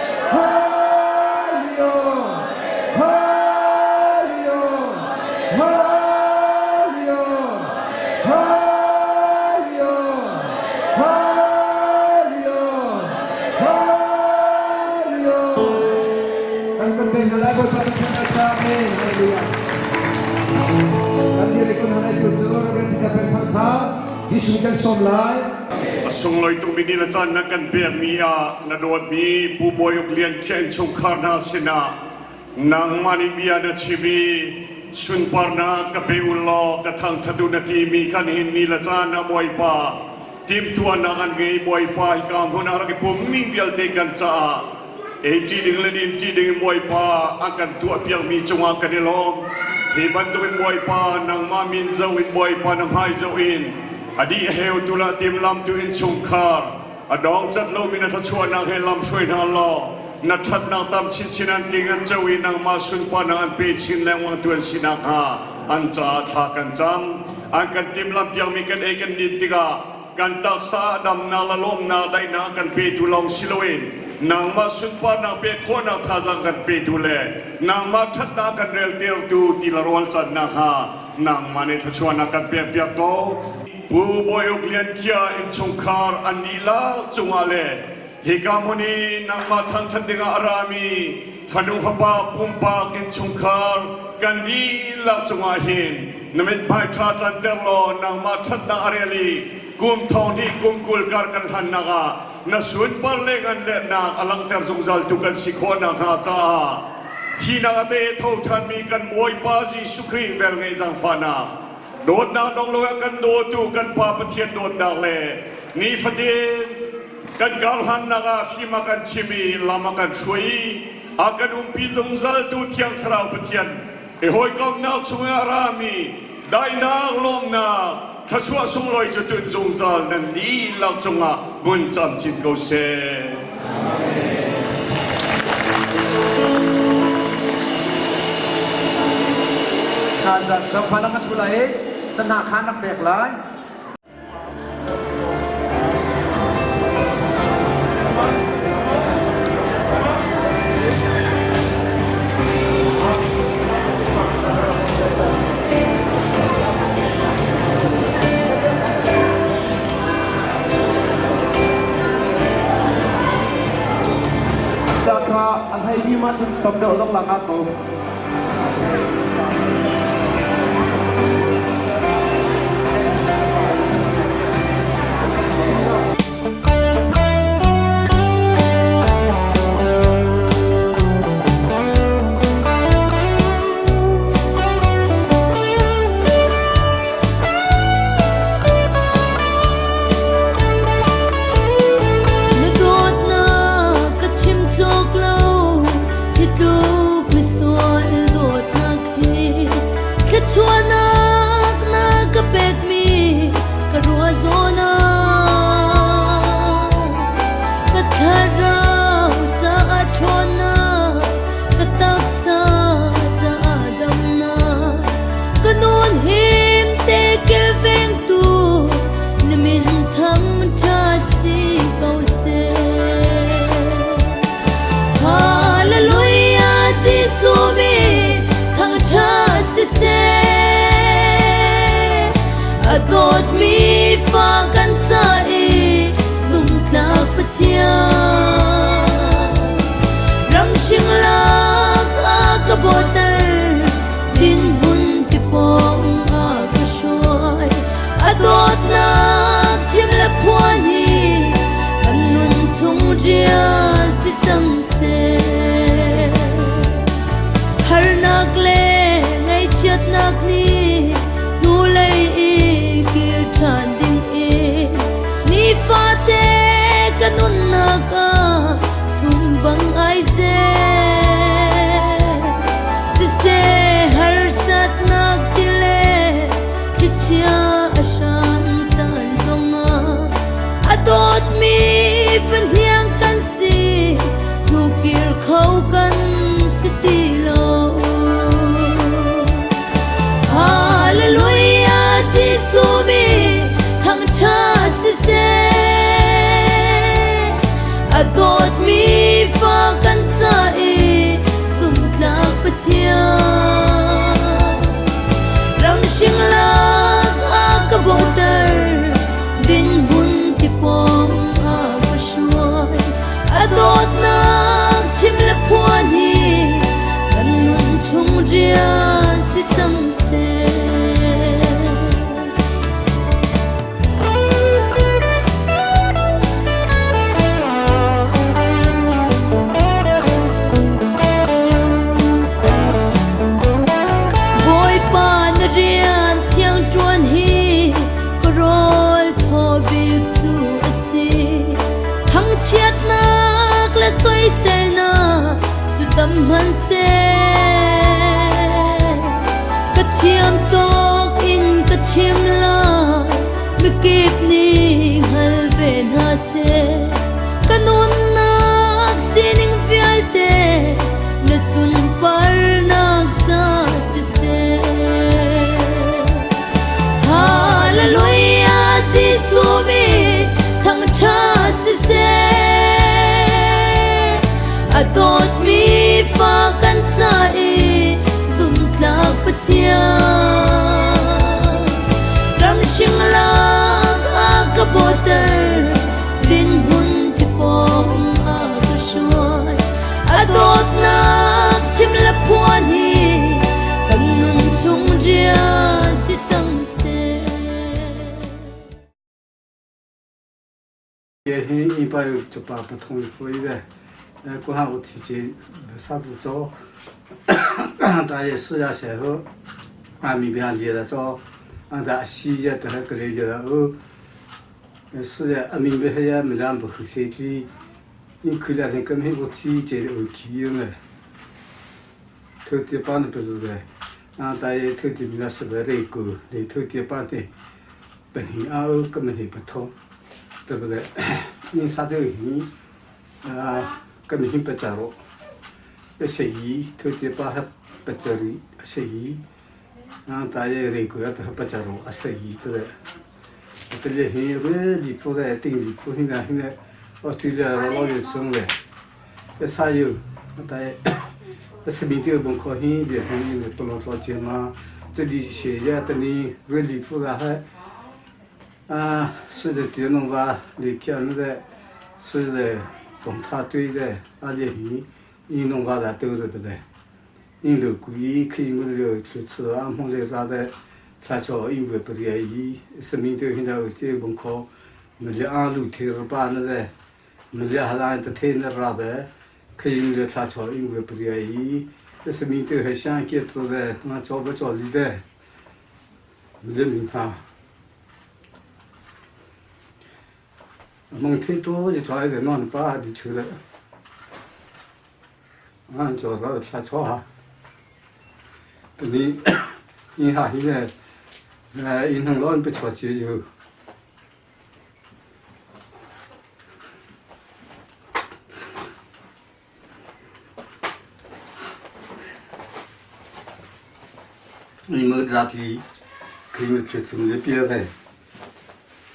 Hallelujah. Hallelujah. Hallelujah. Hallelujah. Hallelujah. Hallelujah. Kan kan beng na lai Bawipa kan thangṭhat Amen. Hallelujah. Kan dir kun hanai tu cu Reverend Peter Peng Thang kha Jesuh kan sawm lai. A sunglawi tukmi ni le caan na kan pekmi ah na dawtmi Pu Bawi Uk Lian Khia innchungkhar hna sinah nangmah nih bia na chim i sunparnak ka pe u law ka thangṭhat u na timi khan hin ni le caan ah Bawipa timhtuahnak an ngei Bawipa hika hmun ah rak i pummi vialte kan caah ei ṭi ding le din ṭi ding in Bawipa a kan tuahpiakmi cungah kan i lawm. Hi bantukin Bawipa nangmah min zoh in Bawipa na hmai zoh in a dih heu tu lah timlam tu innchungkhar a dong cat lomi na thluachuahnak he lam hruai hna law. Na ṭhatnak tam chinchin an ting an co i nangmah sunparnak an pe chin lengmang tu an si nakhnga an caah thla kan cam. An kan timhlamh piakmi kan ei kan din tikah kan taksa damnak le lawmnak daihnak kan petu lawng si loin nangmah sunparnak pek khawhnak thazaang kan petu le nangmah ṭhatnak kan reltertu ti le rawl cannak hnga nangmah nih thluachuahnak kan pekpiak ko. Pu Bawi Uk Lian Kia innchungkhar an dihlak cungah le hika hmun i nangmah thangṭhat dingah a rami fanu fapa pumpak innchungkhar kan dihlak cungah hin na mithmai ṭha tlanter law nangmah ṭhatnak a rel i kum thong hnih kum 20 kar kan hlannak ah na sunpar le ngan lehnak a langhter zungzal tu kan si khawh nakhnga caah thihnak a te tho ṭhanmi kan Bawipa Jesuh Khrih velngeih zaangfahnak dawtnak dong lo ah kan dawtu kan Pa Pathian dawtnak le nifatin kan karhlannak ah fim a kan chim i lam a kan hruai i a kan umpi zungzaltu Thiang Thlarau Pathian i hawikomhnak chungah a rami daihnak lawmnak thluachuah sunglawi cu tun zungzal nan dihlak cungah hmun camcin ko seh. Zaangfahnak ka ṭhu lai i canah khan rak pek lai. Kha an hei bim ahcun tam deuh zong lak ah ko. Na dawtnak ka chim cawk lo, hi tluk misual dawtnak hi thluachuahnak na ka pekmi ka ruah zawn ah ka thlarau caah ṭhawnnak ka taksa caah damnak ka nun him te kilvengtu na min thangṭha si ko seh. Hallelujah Jesuh min thangṭhat siseh. A dawtmi fa kan ca i zumtlak Pathian. Ramhring lak a ka bawhter, dinhmun ti pawng a ka hruai. A dawtnak chim le phuan hi kan nun chung rian si cang seh. Harnak le ngaihchiatnak nih hnulei i kir ṭhan ding in nifate ka nunnak ah chum bang ai zel. Siseh harsatnak ti le thlichia a hran caan zongah a dawtmi fahniang kan si hnukir kho kan si ti lo. Hallelujah Jesuh min thangṭhat siseh. A dawtmi fa kan ca i zumhtlak Pathian. Ramhring lak a ka bawhter, dinhmun ti pawng a ka hruai. A dawtnak chim le phuan hi kan nun chung rian si cang seh. Bawipa na rian thiang ṭuan hi ka rawl thaw bik cu a si. Thangchiatnak le soiselnak cu tam hmanhseh. Ka thiam tawk in ka chim lai, mikip nih hngal ve hna seh. Ka nunnak sining vialte. 也是168不同意的，国下我提前啥子早，大约四月时候，俺们边列了早，俺在西街等下过来了哦，四月俺们边还也没两部后生的，你看两天根本我提前的 OK 了，头天帮的不是的，俺大约头天那是不那个，你头天帮的，本身啊根本就不通。对不对？你啥都你啊，根本不在乎。一些鱼，头天把它不在乎，一些鱼，啊，大约那个都不在乎，一些鱼对不对？这里现在离谱的，顶离谱，现在现在我走了老老有钱了，一啥有，大约一些民间文化现在现在不老老钱嘛，这里现在等你为离谱的还。啊，是的，电动吧，你看那个，是的，从他对的，阿里你你弄把它丢了不对？你楼贵可以我了去吃，俺们来啥的，他说因为不愿意，说明都现在后天门口，那些俺楼梯是把那个，那些还让他推那啥的，可以了他说因为不愿意，说明都还想给做的，俺找不着你的，人民他。蒙听多就找一点弄把的出来，俺做了他错哈，等你你哈现在，银行老人不着急就。你们家里可以去吃那边的，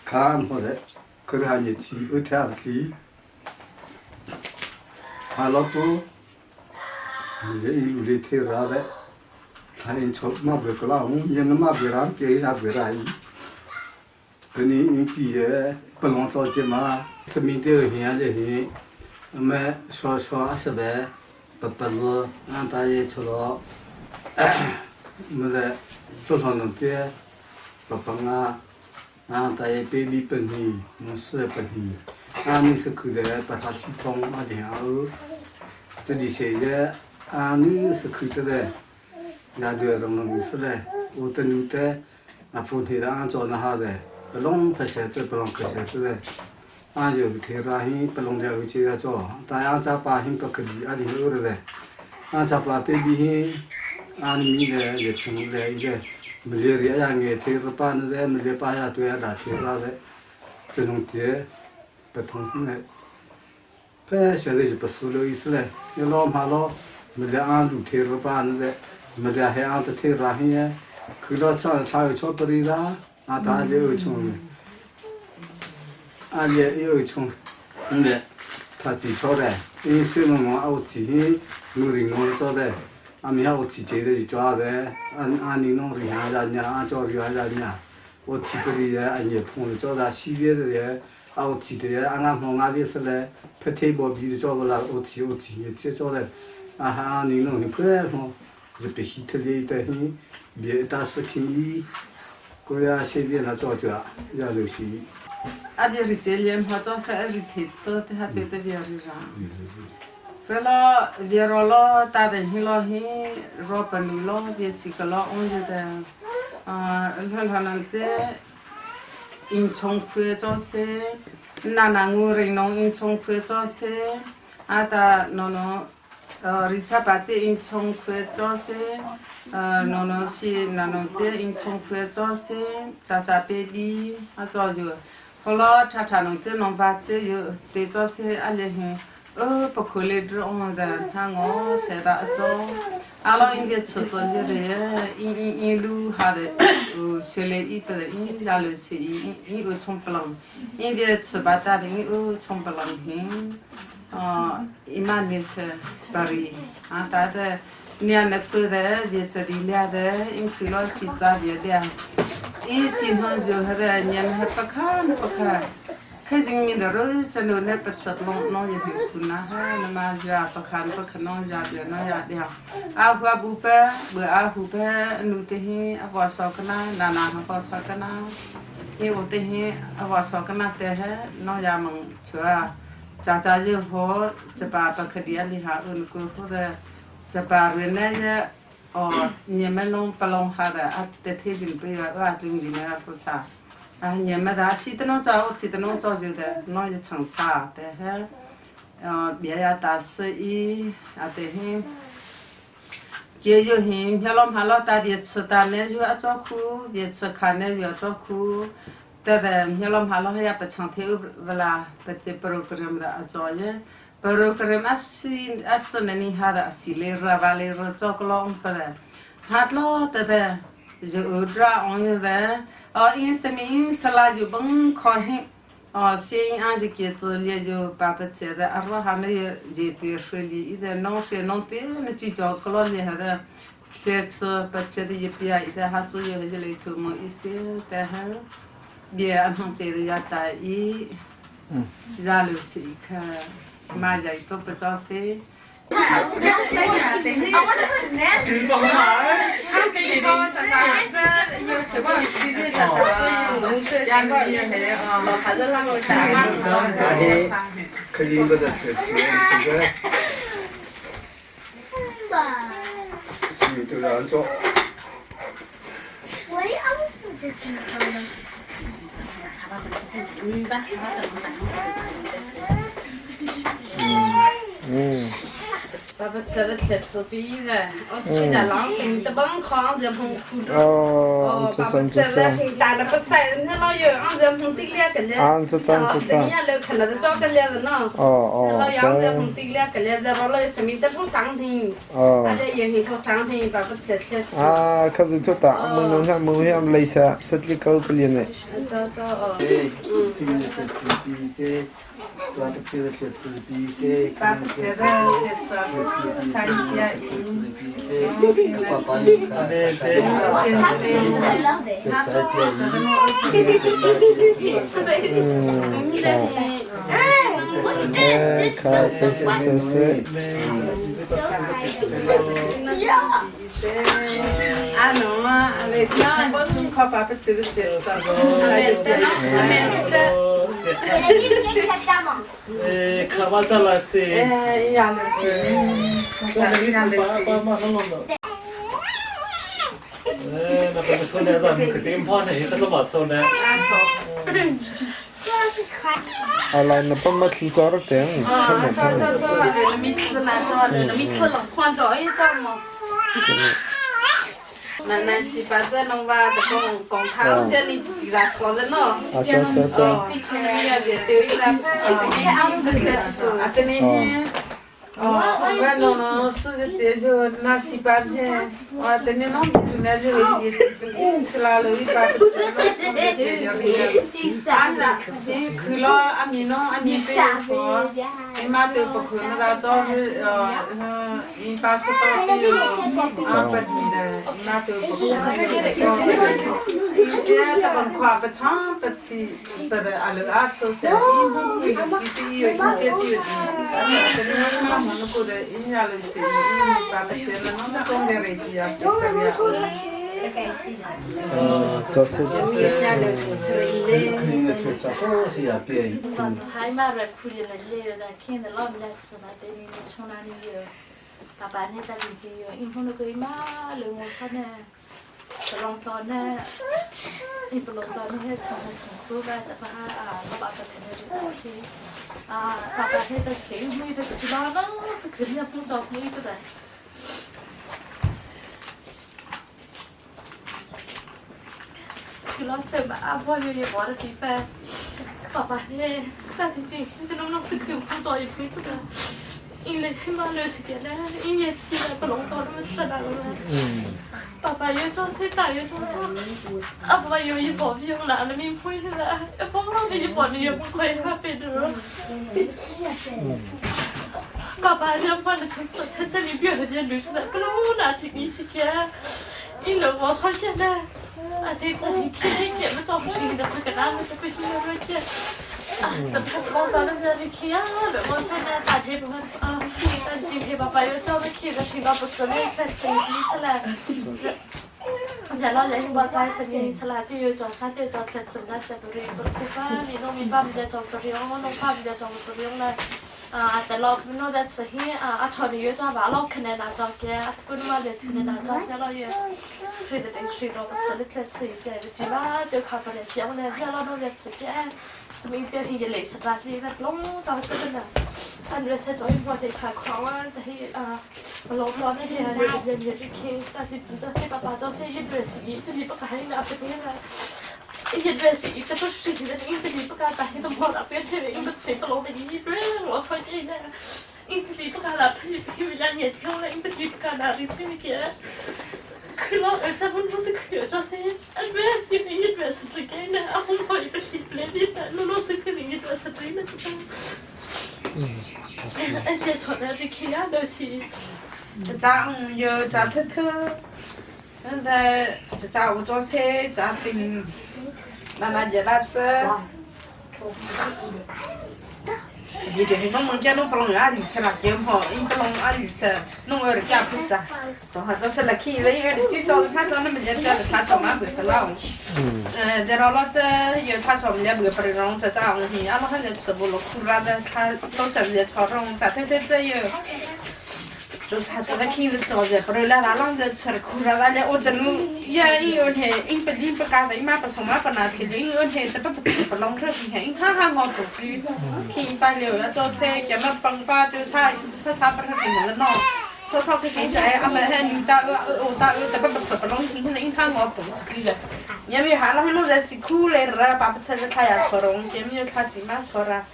看好的。可是还年纪二天去，他老多，你这一路的推啥的，他人出马别个啦，我也能马别让给他别来，跟你你毕业不能着急嘛，生命都有这些，我们说说十万，不不是俺大爷出了，没得多少能的，不帮啊。啊，大约百米本呢，我四本呢，啊，你是看的把它系统啊然后，这里现在啊，你是看的嘞，那个什么意思嘞？我的女的，啊，丰田的安装那哈的，不弄他写字，不弄可写字嘞，啊，有天拉黑不弄了后接着做，但安装把黑不可以，啊，你后的嘞，安装把对比黑，啊，你明嘞也出来一个。没得呀，眼天是把那个没得把呀对呀打天拉的，这种节不通的。白现在就不是了意思了，你老嘛老没得按路天是把那个没得还按的天拉黑呀，去了长他又超不离啦，啊他就又冲，啊也又冲，嗯他记错的，因为水龙王我记，我领我做的。阿米哈我提这个就抓的，按按你弄的呀，人家按照的人家，我提这里也按也碰的抓的，西边的也，啊我提的也按俺碰俺边是嘞，拍腿毛皮的抓不啦，我提我提也接抓的，啊哈按你弄的拍碰，就别希特勒的嘿，别打视频伊，过来西边那抓抓，要流行。阿别是这脸怕抓是二十天子，他觉得别是啥。Fela vierolo ta de hilo hi ro panulo vie sikalo onje de a lhal hanan te in chong phue cho se na na ngu ri nong in chong phue cho se a ta no no ri cha pa te in chong phue cho se no no si na no te in chong phue cho se cha cha baby a cho ju holo cha cha nong te nong ba te yu te cho se a le hi 不可能这样的，他我现在做，阿拉应该吃做的的，一一一路下的，学了一不的，一下楼是一一个冲不浪，应该吃八大的，一个冲不浪哼，哦，一万年是巴黎，啊，大的，你那个的，别这里俩的，因去了西藏别的，一新朋友还的，你还不看不看。开心面的肉，真的那不吃弄弄也很苦呐哈，那么就不看不看弄下边弄下的，阿花不白，不阿胡白，努的很，阿花烧个呐，那那阿花烧个呐。I o te hi a wa so ka na te he no ya mang chua cha cha je ho chapa pa khadia li ha un ku ho de chapa rin ne je o nye ma nong palong ha da a te the jin pe ya a jing jin na fu sa a nye ma da si te no cha o si te no cho ju de no je chang cha te he bia ya ta se i a te hi 解就行，小老怕老大别吃大那就要照苦，别吃看那就要照苦。对的，小老怕老也不唱跳不啦，不接 program 的啊做耶，program 啊是啊是那你哈的是嘞热巴嘞热做个老不的，哈咯对的，就热on 的，哦因什么因啥啦就甭考虑。哦，先按这个子也就爸爸接的，阿罗哈那也也对水里，一点弄水弄对，那几脚个了你还得，下次把接的一边，一点还左右还是里头么一些，但还别俺们接的要大一，然后是一个，马上一个不着谁。 爸爸这个铁吃比的，我是去在浪上的帮矿这碰苦的。哦，爸爸这个很大的不晒，你老有俺这碰地了个了。啊，知道知道。你也看了这个了的呢。哦哦。老杨这碰地了个了，这老老什么这碰商品。哦。俺这也很碰商品，爸爸这铁吃。啊，可是做大，没弄上没上来噻，实际搞不了呢。走走哦。爸爸这个铁吃，三点一。哎，可是可是。啊，侬啊，来听，靠爸爸这个铁吃。 খাবার চালাচ্ছে। 阿拉那不没吃早了点。啊，早早早了，没吃了，早了，没吃了，换早一点嘛。那那是把这弄吧，这种工厂这里自己来炒的喏。哦，也对一来，不吃，啊，等你。哦，我弄是这就那西半天，我等你弄那就一是拉了一把。啊那，你去了阿米弄阿米对不？你妈都不去那他早是呃，你八十多岁了，啊不提的，你妈都不去。你这他们夸不唱不提，不得阿罗阿吃噻，你你你这这有。这是。爸爸呢在里边有，因为那个嘛，楼我说呢，不弄到呢，你不弄到呢，还从从苦吧，爸啊，爸爸说肯定是去，啊，爸爸他的结婚的就那那是肯定不着婚的。去了走嘛，阿婆有点玩的地方，爸爸呢，但是结婚的那那是肯不着一婚的。因为嘛，六十个了，一年起来不弄到那么吃那个嘛。爸爸有装水，大有装水，阿爸有一包皮用拿了面配了，一包那一包你也不可以花费的。爸爸要换了车子，他这里别的些绿色的，不能我拿听你去看，因为我说现在，啊，这个你看你看不着不行的，不给他们这不行了去。啊，等他老早的在那看啊，我说呢，大天不啊，但今天爸爸又叫我去了，听到不是那块吃意思了。这有这特特，现在这家我做菜这饼，那那热辣子。你就是弄弄家弄不弄阿里吃了，就好，因不弄阿里吃，弄二家不是啊。到哈到是了，去了因为最早是他说那么热的，他炒嘛不是老。嗯，在老老子有他炒么不不让这家东西，阿拉还在吃不落苦辣的，他都是在炒中，咋天天这有。就是他这个看着多着，不然来他啷个吃苦辣的，我真也因为天因不因不干的，因嘛不从嘛不拿去，因为天这不不不弄出去，因他还好做主，看把了要做菜，咱们帮把就啥啥啥不是平的弄。说说去现在，阿们还女大二大二，这不不不弄，因他我做是去的。因为还啷弄在是苦来了，爸不吃的他也错了，前面他自嘛错了。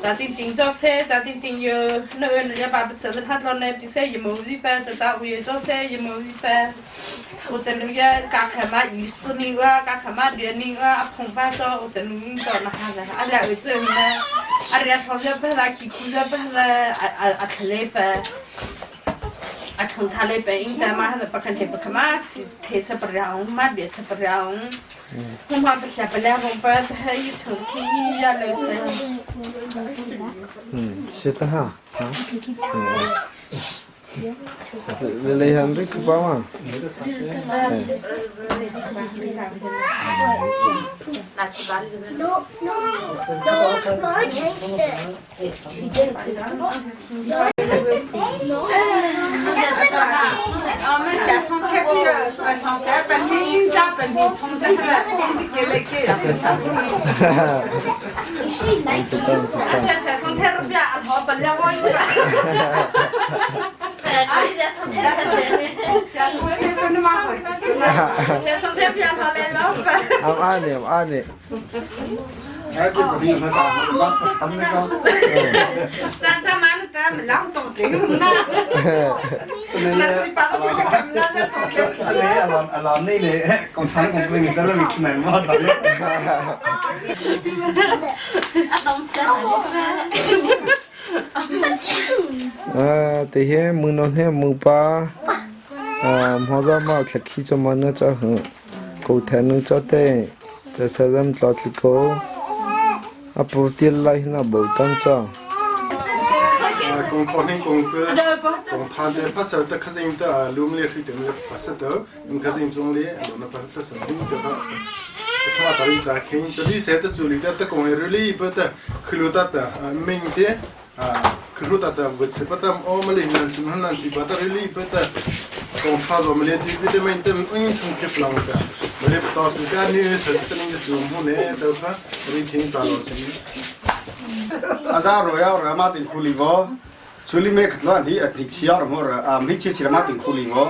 咋定定做菜，咋定定有那个人家爸不吃的，他老那比赛一毛一饭，这咋会做菜一毛一饭？我这里也干开嘛鱼丝面啊，干开嘛鱼面啊，碰饭做我这里做那哈子，俺俩儿子呢，俺俩从小不他去苦了不他啊啊啊吃来饭。啊，从他那边应该嘛，还是不肯定不肯嘛，提吃不了，嘛别吃不了，我妈不下不了，我把他一层去呀来吃。嗯，是的哈，啊，嗯，你你这个包啊？ No, no, no, I changed it. 我们下上开不了，上山本地家本地从这个给来给呀，啥？这下上太路边，好不了我一个。下上太路嘛，下上太边好来老板。阿阿你阿你。咱咱买了咱们两多这个呢，那是把那个他们那在多这。 阿阿你咧，讲啥讲对，你得了你来嘛？ À, thì he mưa non he mưa ba, à, họ ra mà là khi cho mà nó cho hở, cầu thẹn nó cho tê, cho sao dám cho thì cố, à, bố tiên lại là bố tăng cho. 公保险公司，公他的拍摄的客人的路面里头的拍摄的，你客人中的，我们拍摄的的话，我从哪里在看？这里谁的主力的的工业里不的，克鲁达的明的啊，克鲁达的不是不的，我们里面是那是不的里不的，公他我们里的的明的，嗯，从开不啷个，我们到时间你是的那个节目呢，都看，我听咋老师。 อาจารย์รอยเรามาติงคุลีวอชุลีเมฆตัวนี้อธิเชียร์มอร์อ่ามิเชียร์มาติงคุลีวอ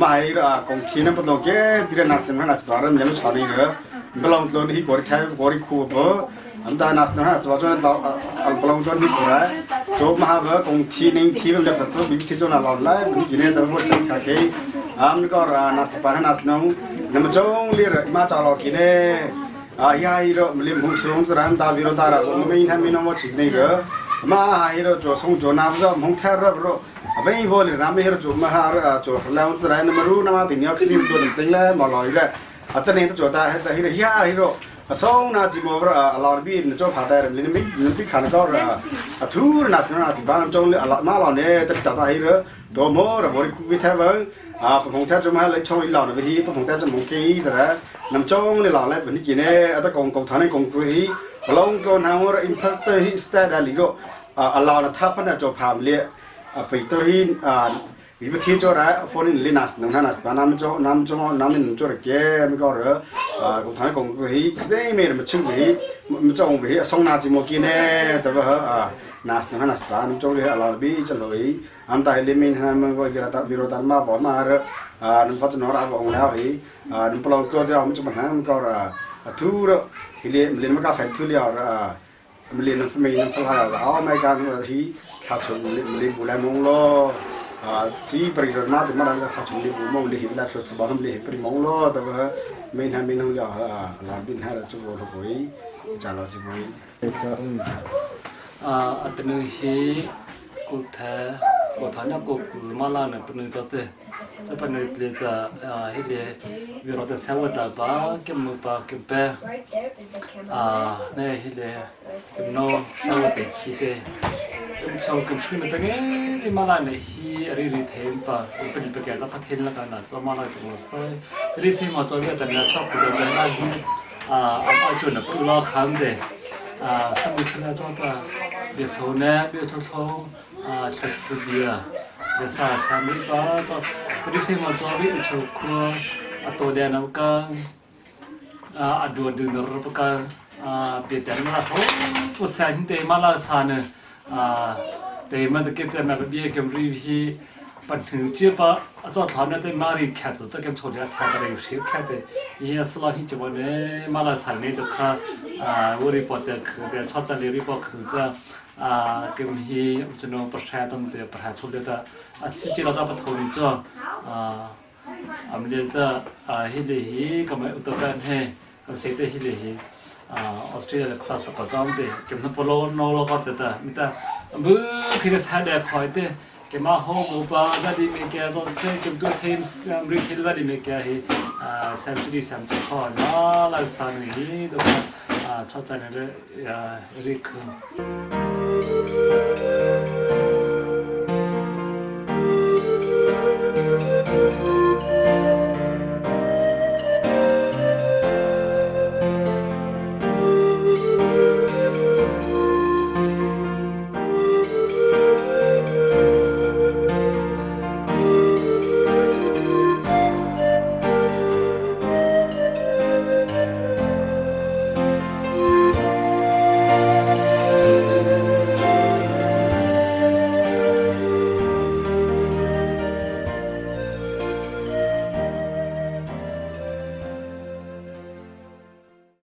มาให้เรากองทีนั่นปลงเกดีนัสมันนัสบาร์มยังไม่ชานี่เหรอบลองตัวนี้กอริแทกอริคูเบออันดานัสนะสวัสดีเราอัลปลองจนนี่กระจบมาเบอกองทีนิ่งทีมันจะประตูบิที่จนเราไล่บิกินเนี่ยแต่ว่าจังขาเกอันก็รานัสปานัสน้องน้ำจงเลียมาจาลอกินเนี่ย 啊呀，伊个没木松子咱大比如大了，我们一天没那么吃那个，嘛还伊个做松做那不着，蒙太热不着，啊，万一我哩，咱们伊个做嘛哈啊做来我子来那么路那么顶要肯定做点真嘞，嘛老一个，啊，等你都做大还在伊个呀伊个， Asong na ji mo ra ala bi na cho pha ta re ni mi ni pi khan ko ra a thu na na si ba nam chong le ala ma lo ne ta ta ta hi ra do mo ra bo ri khu vi tha ba a pa phong tha chom ha le chong i lo na vi hi pa phong tha chom mong ke ta ra nam chong le lo le ni ki ne a ta kong kong tha ne kong ku hi long ko na mo ra impact hi sta da li ro a lo na tha pha na cho pham le a pi to hi a วิปทีจระฟอนินลินัสนังนัสปานามิจนามจงนามินจระเกมก็ระอ่ากุทานกงฮีเซเมรมชิงฮีมจงฮีสองนาจิโมกิเนตบะอ่านัสนังนัสปานจงเลอลาบีจลอยอันตาเลมินฮามก็กิรตาวิโรตันมาบ่มาระอ่านุพัจนราบ่งแล้วฮีอ่านุปลองก็เดียวมจมหามก็ระทูระฮิเลมเลนมกาไฟทุเลียระมเลนฟมีนฟลายอ๋อไม่การฮีชาชนมเลบุแลมงโล chỉ bari rồi mà thì mà đang thà chuẩn bị bù mông li là thuật bảo hầm li bari mông lo đó và mình hay mình không giờ làm bên hai là chú bộ học ấy trả lời chú bộ à anh hi cụ thể cụ thể nhá cụ mà là này bên cho thế cho bên này là cho hi le vì rồi ta sẽ vật là ba cái mù ba cái bé à này hi le cái nó sẽ vật để hi thế cái sau cái chuyện mà cái đi mà là này hi ri ri thêm pa cái đi cái ta phát hiện là cái nào cho mà là chúng nó sai cho nên xem mà cho biết là cho cụ được là hi à à chuyện là cứ lo khám để à xong rồi là cho ta biết số nè biết thôi thôi à thật sự bia biết sa sa mi pa cho cho nên xem mà cho biết cho khu à tôi đen nó cái à đồ đường nó rất cái à biết đen là thôi tôi xem thế mà là sa nè à thế mà cái cái mà biết cái gì hi ปัญหาเจี๊ยบอ่ะจอดถามเนี่ยแต่มารีแคทแต่เกมชนเนี่ยทาตะเรียวเสียแค่แต่ยี่สลาหิจวันเนี่ยมาลาสายเนี่ยตัวค่ะอ่าวริปอแต่คือแต่ชอบจะเรียริปอคือจะอ่าเกมฮีจะนประชาต้นแต่ประชาชนเดตอ่ะสิจิเราต้องประท้วงจ้ะอ่าอเมริกาอ่าฮิเลฮีก็ไม่อุตกันเฮก็เสตฮิเลฮีอ่าออสเตรเลียลักษณะสกัดจอมเตเกมนั้นปโลนโลก็แต่แต่มิตาบื้อคือจะแสดงคอยเต ke ma ho mo pa da di me ke zo se ke tu thems amri khel da di me ke hi sam tri sam chu kho na la sa ni hi to cha cha ne re ri khu.